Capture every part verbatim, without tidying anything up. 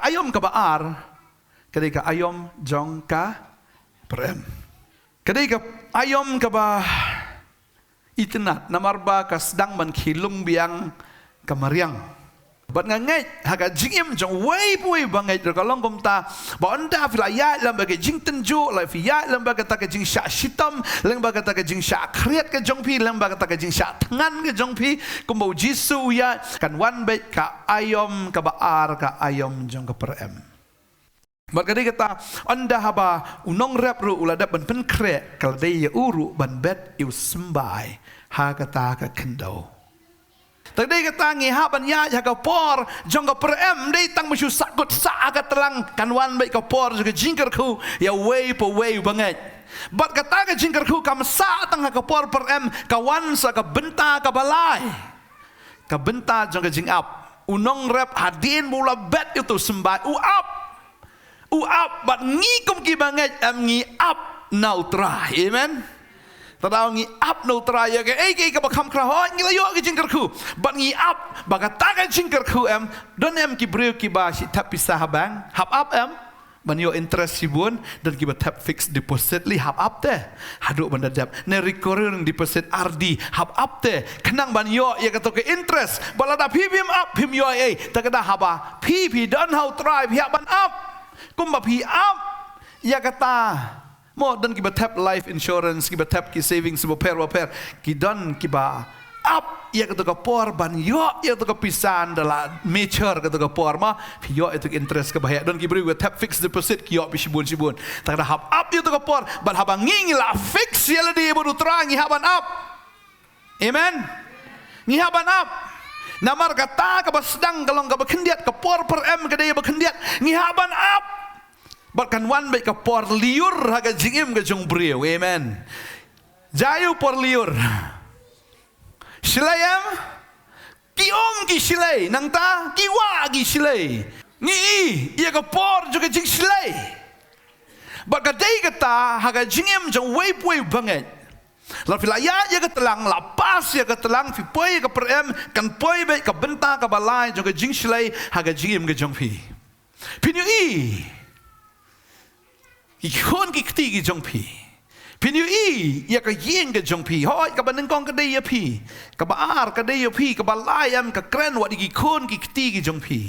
Aïom kaba ar, ka dei ka aïom jong ka pyrem. Ka dei ka aïom kaba itynnad, namar ba ka sdang ban khie lung biang ka mariang. Bad nga ngeit, ha ka jingim jong uwei pa uwei ba ngeit ruh ka long kumta, ba ynda phi la ïaid lem bad ka jingtynjuh, la phi ïaid lem bad kata ka jingshah shitom, lem bad kata ka jingshah khriat ka jong phi, lem bad kata ka jingshah thngan ka jong phi, kumba u Jisu u ïaid, kan wan beit ka aïom kaba ar, ka aïom jong ka pyrem. Bad ka dei kata, ynda haba u nongrep ruh u la dep ban pynkhreh, ka la dei ïa u ruh ban bet ïa u symbai ha kata ka khyndew. Te dei kata, ngi hap ban ïaid ha ka por jong ka pyrem, ym dei tang ba shu sahkut sah ha ka tlang, kan wan beit ka por jong ka jingkyrkhu ïa uwei pa uwei uba ngeit. Bad kata ka jingkyrkhu kam sah tang ha ka por pyrem, ka wan sa ka bynta kaba lai. Ka bynta jong ka jingap. U nongrep hadien ba u la bet ïa uto u symbai, u ap. U ap, bad ngi kum kiba ngeit em, ngi ap na u Trai. Amen. Te lada ngi ap na u Trai ïa kaei kaei kaba kham khraw, hooid ngi la ïoh ka jingkyrkhu. Bad ngi ap, ba kata ka jingkyrkhu em, don em ki briew kiba shu thep pisa ha bank, hap ap em. Ban ïoh interest shibun, don kiba thep fixed deposit, lei hap ap te. Haduh ban da dep. Ne recurring deposit, R D, hap ap te. Khnang ban ïoh ïa kato ka interest. Bad lada phi phim ap, phim ïoh ei ei. Te kata haba phi phi don ha u Trai, phi hap ban ap. Kumba phi ap ïa kata. Mo, don kiba thep life insurance, kiba thep ki savings bapher bapher. Ki don kiba ap ïa kato ka por ban ïoh ïa kato ka pisa ynda la mature kato ka por, mo. Phi ïoh ïa kato ka interest kaba heh. Don ki briew kiba thep fixed deposit, ki ïoh beit shibun shibun. Te kata hap ap ïa kato ka por, bad haba ngi ngi la fix ïa lade bad u Trai, ngi hap ban ap. Amen. Ngi hap ban ap. Namar kata kaba sdang ka long kaba khyndiat, ka por pyrem ka dei kaba khyndiat. Ngi hap ban ap. Bad kan wan beit ka por lyiur ha ka jingim ka jong u briew. Amen. Jia ïa u por lyiur? Shlei em? Ki um ki shlei, nangta ki wah ki shlei. Ngi i ïa ka por jong ka jingshlei. Bad ka dei kata ha ka jingim jong uwei pa uwei uba ngeit. Lada phi la ïaid ïa ka tlang, la pass ïa ka tlang, phi poi ïa ka pyrem, kan poi beit ka bynta kaba lai jong ka jingshlei ha ka jingim ka jong phi. Phin ïohi, ki khun ki kti ki jong phi. Phin ïohi ïa ka ïing ka jong phi. Hooid, kaba nyngkong ka dei ïa phi. Kaba ar ka dei ïa phi. Kaba lai em, ka kren wat ïa ki khun ki kti ki jong phi.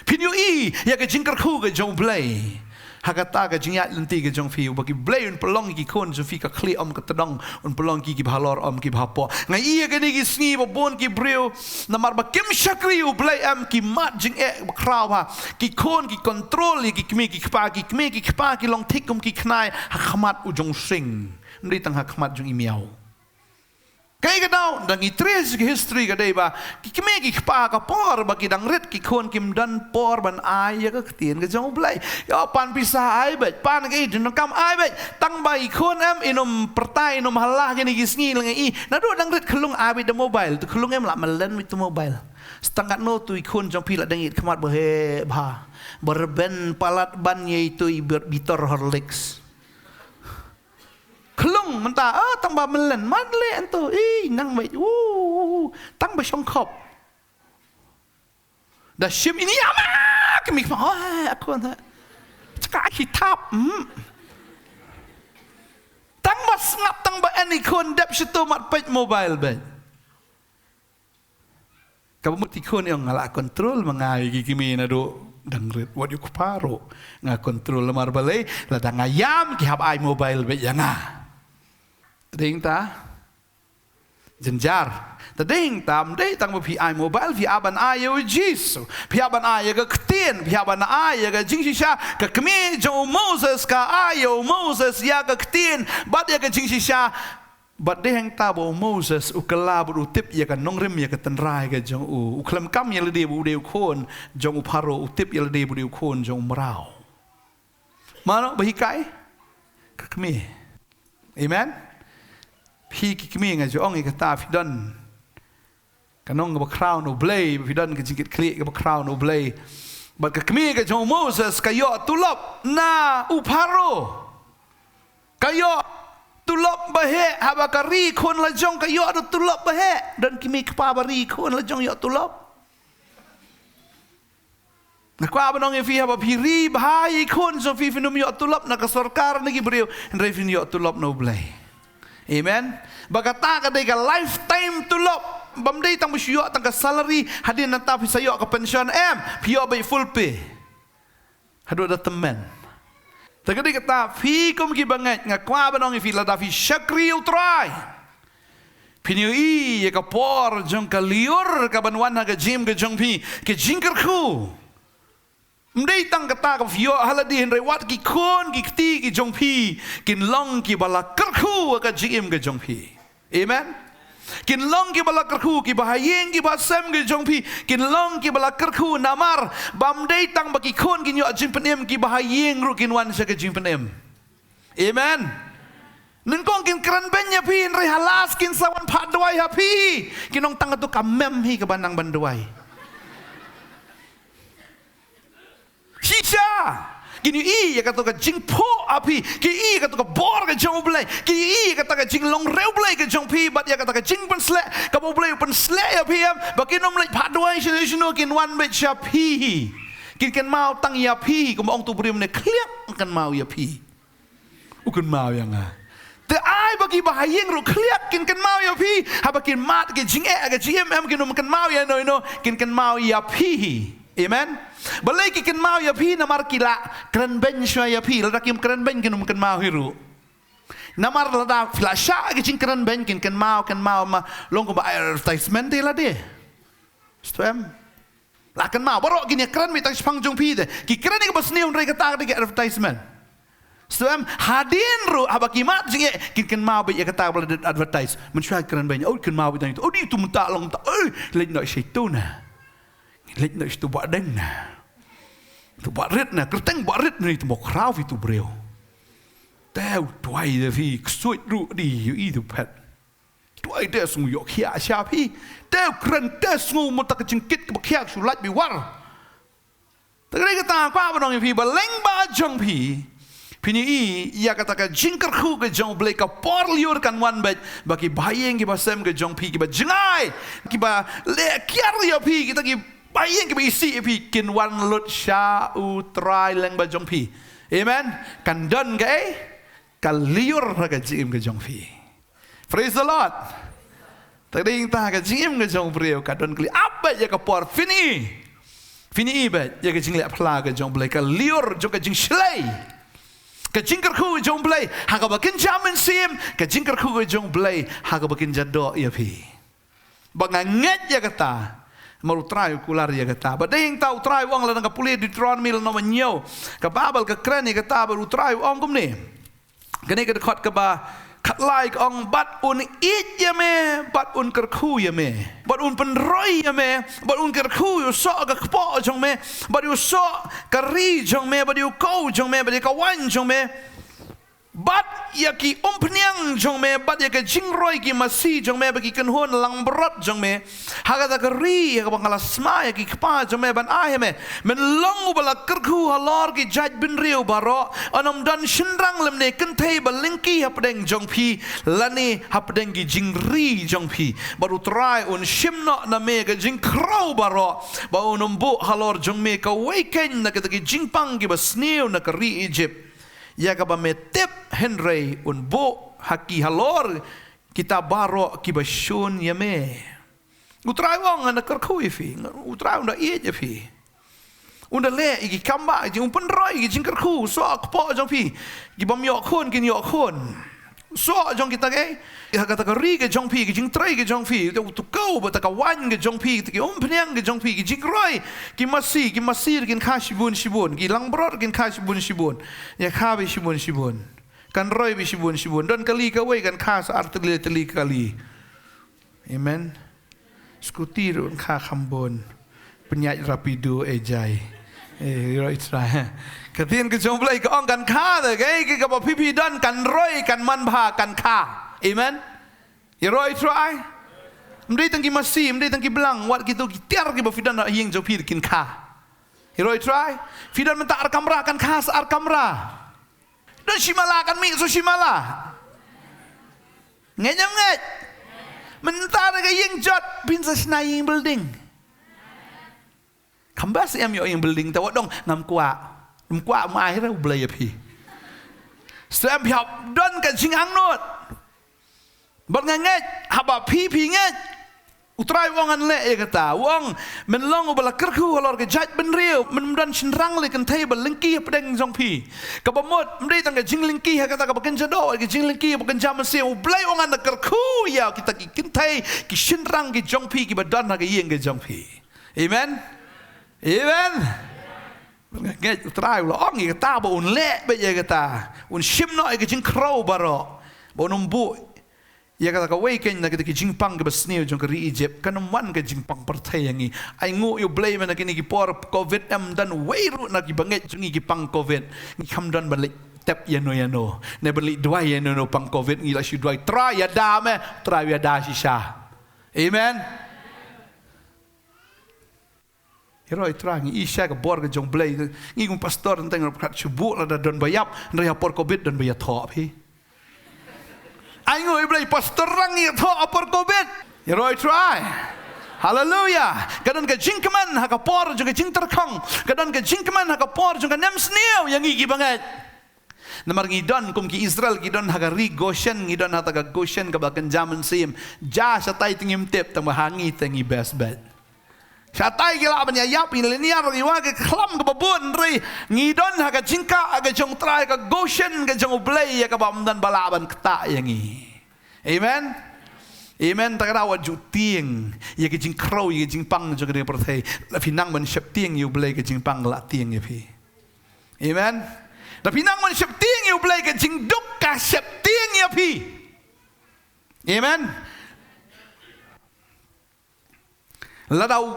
Phin ïohi ïa ka jingkyrkhu ka jong U Blei ha kata ka jingïaid lynti ka jong phi, uba U Blei un pynlong ïa ki khun jong phi ka khlieh ym ka tdong, un pynlong ïa ki kiba halor ym kiba hapoh. Nga i ïa kine ki sngi ba bun ki briew namar ba kim shakri U Blei em, ki mad jingeh ba khraw bha. Ki khun ki control ïa ki kmie ki kpa, ki kmie ki kpa ki long thik kum ki khnai ha khmat u jong u sing, ym dei tang ha khmat jong i miaw. Kaei ka daw? Ynda ngi trei sha ka history ka dei ba ki kmie ki kpa, ka por ba ki dang rit, ki khun kim don por ban ai ïa ka ktien ka jong U Blei. Ïoh pan pisa ai beit, pan kaei, dien dohkha ai beit. Tang ba i khun em, i nym pyrta, i nym hala kine ki sngi, lyngngoh i. Naduh dang rit khyllung ai beit da mobile, to khyllung em lah mlien beit to mobile. Sa tang katno to i khun jong phi lah dang ïaid khmat ba heh bha, ba rben palat ban ïa ito i bit-, bitor Horlicks. Khlung mynta, ah, tang ba mlien, man leh nto, i nang mei, u, u, tang ba shongkhop. Da shim ini ama, kmie kpa, oh, aku anta. Chaka ki thap, hmm. Tang ba sngap, tang ba en i khun dep shito mat peit mobile beit. Kaba mut i khun i ong nga lah control ma nga ïa ki kmie naduh dang rit, wat ïa u kpa ruh nga control namar balei, lada nga ïam ki hap ai mobile beit ïa nga. Te dei ta jynjar. Te dei ta, ym dei tang ba phi ai mobile, phi hap ban ai ïa u Jisu. Phi hap ban ai ïa ka ktien, phi hap ban ai ïa ka jingshisha. Ka kmie jong u Moses ka ai ïa u Moses ïa ka ktien bad ïa ka jingshisha. Bad dei hangta ba u Moses u kylla bad u tip ïa ka nongrim ïa ka tynrai ka jong u. U khlem kam ïa lade ba u dei u khun jong u Pharaoh, u tip ïa lade ba u dei u khun jong u mraw. Mano ba hikai? Ka kmie. Amen. Phi ki kmie, nga ju ong ïa kata, phi don ka nong kaba khraw na U Blei, phi don ka jingkitkhlieh kaba khraw na U Blei. Bad ka kmie ka jong u Moses ka ïoh tulop na u Pharaoh. Ka ïoh tulop ba heh, haba ka ri khun la jong ka ïoh da tulop ba heh. Don kmie kpa ba ri khun la jong ïoh tulop? Nga kwah ban ong ïa phi, haba phi ri bha ïa ki khun jong phi, phin ym ïoh tulop na ka sorkar ne ki briew, hynrei phin ïoh tulop na U Blei. Amen. Ba kata ka dei ka lifetime tulop. Bym dei tang ba shu ïoh tang ka salary, hadien nangta phi sa ïoh ka pension, em, phi ïoh beit full pay. Haduh da tymmen. Te ka dei kata, phi kum ki bangeit, nga kwah ban ong ïa phi, lada phi shakri ïa U Trai, phin ïohi ïa ka por jong ka lyiur kaban wan ha ka jingim ka jong phi, ka jingkyrkhu. Ym dei tang kata kaba phi ïoh ha lade, hynrei wat ki khun ki kti ki jong phi kin long kiba la kyrkhu ha ka jingim ka jong phi. Amen. Kin long kiba la kyrkhu, kiba ha ïing kiba sem ki jong phi kin long kiba la kyrkhu, namar bym dei tang ba ki khun kin ïoh jingpynim, kiba ha ïing ruh kin wan sha ka jingpynim. Amen. Nyngkong kin kren beiñ ïa phi, hynrei ha last kin sa wan phah duwai ha phi. Kin ong, tang katto ka mem hi kaba nang ban duwai. Shisha. Kin ïohi ïa kato ka jingphuh ha phi, kin ïohi ïa kato ka bor ka jong U Blei, kin ïohi ïa kata ka jinglong riewblei ka jong phi, bad ïa kata ka jingpynsleh kaba U Blei u pynsleh ïa phi, em, ba kin ym leit phah duwai shano shano, kin wan beit sha phi hi. Kin kynmaw tang ïa phi hi, kumba ong uto u briew mynne, khliak, kynmaw ïa phi. U kynmaw ïa nga. Te ai ba kiba ha ïing ruh khliak kin kynmaw ïa phi. Haba kin mad ki jingeh ha ka jingim, em, kin ym kynmaw ïa ino ino, kin kynmaw ïa phi hi. Amen. Balei ki kynmaw ïa phi? Namar ki la kren beiñ shuwa ïa phi. Lada kim kren beiñ, kin ym kynmaw hi ruh. Namar lada phi la shah ki jingkren beiñ, kin kynmaw, kynmaw ma long kumba advertisement te lade. Sngewthuh, em? La kynmaw, baroh kin ïa kren beit tang shaphang jong phi te. Ki kren ïa kaba sniew, hynrei kata ka dei ka advertisement. Sngewthuh, em? Hadien ruh haba ki mad jingeh, kin kynmaw beit ïa kata ba la dep advertise. Mynshuwa kren beiñ, oh, kynmaw beit tang ito. Oh, dei uto mynta long mynta. Oh, leit noh sha ito na. Leit noh sha uto Bah Deng na. Uto Bah Rit na, kyrteng Bah Rit na, ito mo khraw phi uto briew. Te u duwai da phi, ksuid ruh dei ïohi uto phet. Duwai te sngew ïoh khiah sha phi. Te u kren te sngew mynta ka jingkit kaba khiah, shu lait beit war. Te ka dei kata kwah ban ong ïa phi ba lyngba jong phi, phin ïohi ïa kata ka jingkyrkhu ka jong U Blei, ka por lyiur kan wan beit, ba kiba ha ïing kiba sem ka jong phi, kiba jngai, kiba leh kiar ïa phi, kita kiba ha ïing kiba isih ïa phi, kin wan lut sha U Trai lyngba jong phi. Amen. Kan don kaei? Ka lyiur ha ka jingim ka jong phi. Praise the Lord. Te ka dei kata, ka jingim ka jong u briew ka don ka lyiur. Ap beit ïa ka por, phin i. Phin i beit ïa ka jingleh phla ka jong U Blei, ka lyiur jong ka jingshlei. Ka jingkyrkhu jong U Blei ha kaba kin jia mynsiem, ka jingkyrkhu ka jong U Blei ha kaba kin jia doh ïa phi. Ba nga ngeit ïa kata. Namar U Trai u kular ïa kata. Ba dei hangta U Trai u ong, lada nga pule Deuteronomy lynnong ba hynñiew, ka Baibl ka kren ïa kata, ba U Trai u ong kumne. Kane ka dkhot kaba khatlai ka ong, bad un ïeit ïa me, bad un kyrkhu ïa me, bad un pynroi ïa me, bad un kyrkhu ïa u soh ka kpoh jong me, bad ïa u soh ka ri jong me, bad ïa u kow jong me, bad ïa ka waiñ jong me, bad ïa ki umphniang jong me, bad ïa ka jingroi ki masi jong me, bad ki kynhun langbrot jong me, ha kata ka ri ha kaba nga la sma ïa ki kpa jong me ban ai ha me. Men long uba la kyrkhu halor ki jaitbynriew baroh, un ym don shynrang lymne kynthei ba lyngkhi hapdeng jong phi, lane hapdeng ki jingri jong phi. Bad U Trai un shim noh na me ka jingkhrew baroh, ba un ym buh halor jong me kawei keiñ na kita ki jingpang kiba sniew na ka ri Ijipt, ïa kaba me tip, hynrei un buh ha ki halor kita baroh kiba shun ïa me. U Trai u ong, ngan da kyrkhu ïa phi. U Trai un da ïeit ïa phi. Un da leh ïa ki kam ba, un pynroi ïa ki jingkyrkhu, soh kpoh jong phi. Ki bym ïoh khun kin ïoh khun. Soh jong kita ki, ha kata ka ri ka jong phi, ki jingtrei ka jong phi, uta u kow bad kata ka waiñ ka jong phi, kita ki umphniang ka jong phi, ki jingroi, ki masi, ki masi kin kha shibun shibun, ki langbrot kin kha shibun shibun. Ïa kha beit shibun shibun. Kan roi beit shibun shibun. Don kali kawei kan kha sa ar tylli tylli kali. Amen. Scooty ruh kan kha kham bun. Pynïaid Rapido, eh, jai. Eh, ïaroh Trai. Ka ktien ka jong U Blei ka ong kan kha te, kaei kaba phi phi don kan roi, kan manbha, kan kha. Amen. Ïaroh Trai. Ym dei tang ki masi, ym dei tang ki blang, wat kito ki tiar kiba phi don ha ïing jong phi kin kha. Ïaroh Trai. Phi don mynta ar kamra, kan kha sa ar kamra. Don shi mala, kan mih sa shi mala. Ngeit ne ym ngeit? Mynta da ka ïing jot, phin sa shna ïing building. Kam bha shu em ïoh ïa ka building, te wat ong ngam kwah. Ngam kwah, ma ai re U Blei ïa phi. Shu em phi hap don ka jingangnud. Bad nga ngeit, haba phi, phi ngeit, U Trai u ong ngan leh ïa kata. U ong, men long uba la kyrkhu halor ka jaitbynriew, men ym don shynrang lane kynthei ba lyngkhi hapdeng jong phi. Kaba mut, ym dei tang ka jinglyngkhi ha kata kaba kynja doh, ka jinglyngkhi kaba kynja mynsiem. U Blei u ong ngan da kyrkhu ïa kita ki kynthei, ki shynrang ki jong phi, kiba don ha ka ïing ka jong phi. Amen. Amen. Ngeit U Trai u la ong ïa kata, ba un leh beit ïa kata. Un shim noh ïa ka jingkhrew baroh. Ba un ym buh ïa kata kawei keiñ na kita ki jingpang kiba sniew jong ka ri Egypt. Kan ym wan ka jingpang pyrthei ïa ngi. Ai nguh ïa U Blei mynta kine ki por Covid, em don uwei ruh na ki bangeit jong ngi ki pang Covid. Ngi kham don ban leit tep ïano ïano, ne ban leit duwai ïano ïano pang Covid. Ngi la shu duwai, Trai ïada me, Trai ïada shisha. Amen. Ïaroh ïa U Trai, ngi i sha ka bor ka jong U Blei. Ngi kum pastor teng teng ruh kat shu buh lada don ba ïap, hynrei ha por Covid don ba ïathoh phi. Ai nguh ïa U Blei, pastor rang ïathoh ha por Covid. Ïaroh ïa U Trai. Haleluia. Ka don ka jingkmen ha ka por jong ka jingtyrkhong. Ka don ka jingkmen ha ka por jong ka nemsniew ïa ngi ki bangeit. Namar ngi don kum ki Israel, ki don ha ka ri Goshen, ngi don ha kata ka Goshen kaba kynja mynsiem. Ja shatai te ngim tip, tang ba ha ngi te ngi best bet. Shatai ki lah ban ïa ïap, ngi lynñiar, ngi wad ka khlam kaba bun, hynrei ngi don ha ka jingkah ka jong U Trai, ka Goshen ka jong U Blei, ïa kaba ym don ba lah ban ktah ïa ngi. Amen. Amen. Te ka daw wat ju tieng ïa ka jingkhrew, ïa ka jingpang jong ka pyrthei. Lada phi nang ban sheptieng ïa U Blei, ka jingpang ka la tieng ïa phi. Amen. Lada phi nang ban sheptieng ïa U Blei, ka jingduk ka sheptieng ïa phi. Amen. Lada u,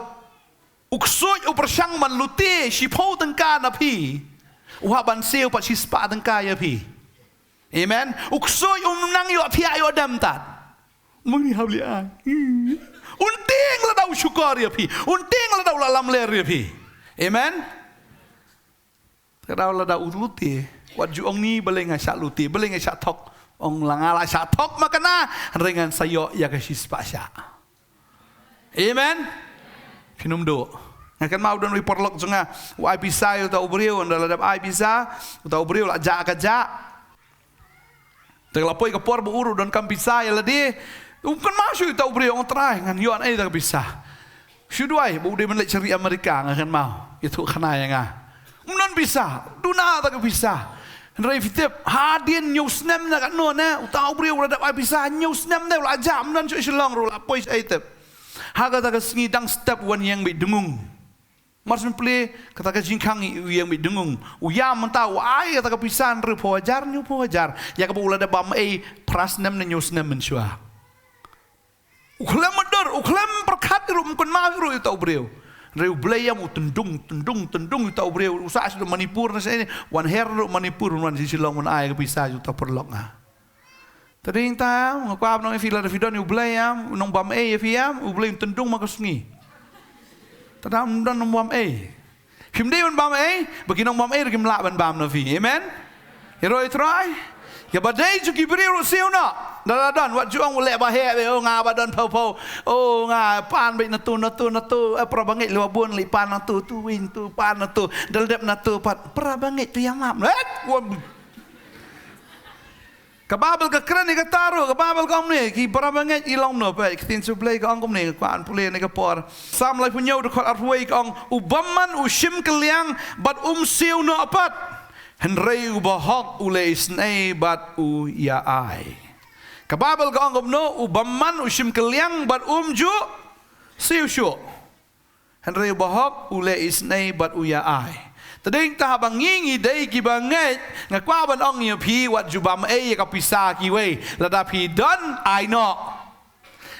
u ksuid u pyrshang ban lute shiphew tyngka na phi, u hap ban siew pat shispah tyngka ïa phi. Amen. U ksuid um nang ïohthiah ïoh dem tad. Muni hap leh ai. Un tieng lada u shukor ïa phi. Un tieng lada u la lamler ïa phi. Amen. Te ka daw lada u lute, wat ju ong ni balei nga shah lute, balei nga shah thok. Ong la nga la shah thok ma kane, hynrei ngan sa ïoh ïa ka shispah shah. Amen. Phin ym duh. Nga kynmaw don uwei u paralok jong nga, u ai pisa ïa uta u briew, ynda la dep ai pisa, uta u briew la jah ka jah. Te la poi ka por ba u ruh donkam pisa ïa lade. Um kynmaw shuh ïa uta u briew, ong Trai, ngan ïoh nai da ka pisa. Shu duwai ba u dei ban leit sha ri Amerika, nga kynmaw. Ïathuh khana ïa nga. Um don pisa, duna da ka pisa. Hynrei phi tip, hadien hynñiew snem ne katno ne, uta u briew u la dep ai pisa, hynñiew snem ne u la jah, um don shuh Shillong ruh, la poi sha, ai tip. Ha kata ka sngi dang step u wan ïeng beit dngung. Mar shu plie, kata ka jingkhang u ïeng beit dngung. U ïam mynta u ai kata ka pisa hynriewphew hajar, hynñiewphew hajar. Ïa kaba u la dep bam ei phra snem ne hynñiew snem mynshuwa. U khlem mutdur, u khlem pyrkhat ruh, um kynmaw ruh ïa uta u briew. Hynrei U Blei ïam, u tyndung, tyndung, tyndung ïa uta u briew. U sah sha Manipur ne sha ne, wan her ruh Manipur, wan sha Shillong, wan ai ka pisa ïa uta u paralok nga. Te dei nangta, nga kwah ban ong ïa phi, lada phi don ïa U Blei ïam, u nongbam ei ïa phi ïam, U Blei un tyndung ma ka sngi. Te da ym don nongbam ei. Phim dei ban bam ei, ba ki nongbam ei ruh kim lah ban bam na phi. Amen. Ïaroh ïa U Trai. Ïa ba dei jong ki briew ruh siew noh. Da la don, wat ju ong u leh ba heh, be, oh nga ba don phew phew. Oh nga pan beit na tu, na tu, na tu. Eh, para bangeit leh ba bun leh pan na tu, tu win tu, pan na tu. Da la dep na tu pat, para bangeit tu ïa map. Eh, wa Ka Baibl ka kren ïa kata ruh, ka Baibl ka ong kumne, ki para bangeit ki long kumno, peit, ka ktien U Blei ka ong kumne, ka kwah ban pule ne ka por. Salm laiphew hynñiew dkhot arphew wei ka ong, u bymman u shim kylliang bad um siew noh pat. Hynrei u bahok u leh isynei bad u ïa ai. Ka Baibl ka ong kumno, u bymman u shim kylliang bad um ju siew shuh. Hynrei u bahok u leh isynei bad u ïa ai. Te dei nangta haba ngi ngi dei ki bangeit, nga kwah ban ong ïa phi, wat ju bam ei ïa ka pisa kiwei. Lada phi don, ai noh.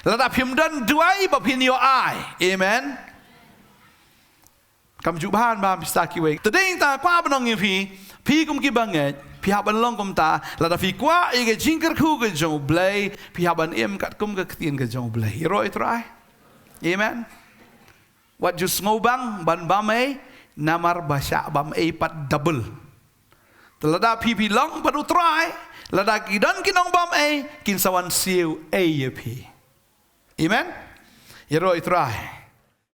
Lada phim don, duwai ba phin ïoh ai. Amen. Kam ju bha ban bam pisa kiwei. Te dei nangta kwah ban ong ïa phi, phi kum ki bangeit, phi hap ban long kumta. Lada phi kwah ïa ka jingkyrkhu ka jong U Blei, phi hap ban im katkum ka ktien ka jong U Blei. Ïaroh ïa U Trai. Amen. Wat ju sngewbang ban bam ei, namar ba shah bam ei pat double. Te lada phi phi long bad U Trai, lada ki don ki nongbam ei, kin sa wan siew ei ïa phi. Amen. Ïaroh ïa U Trai.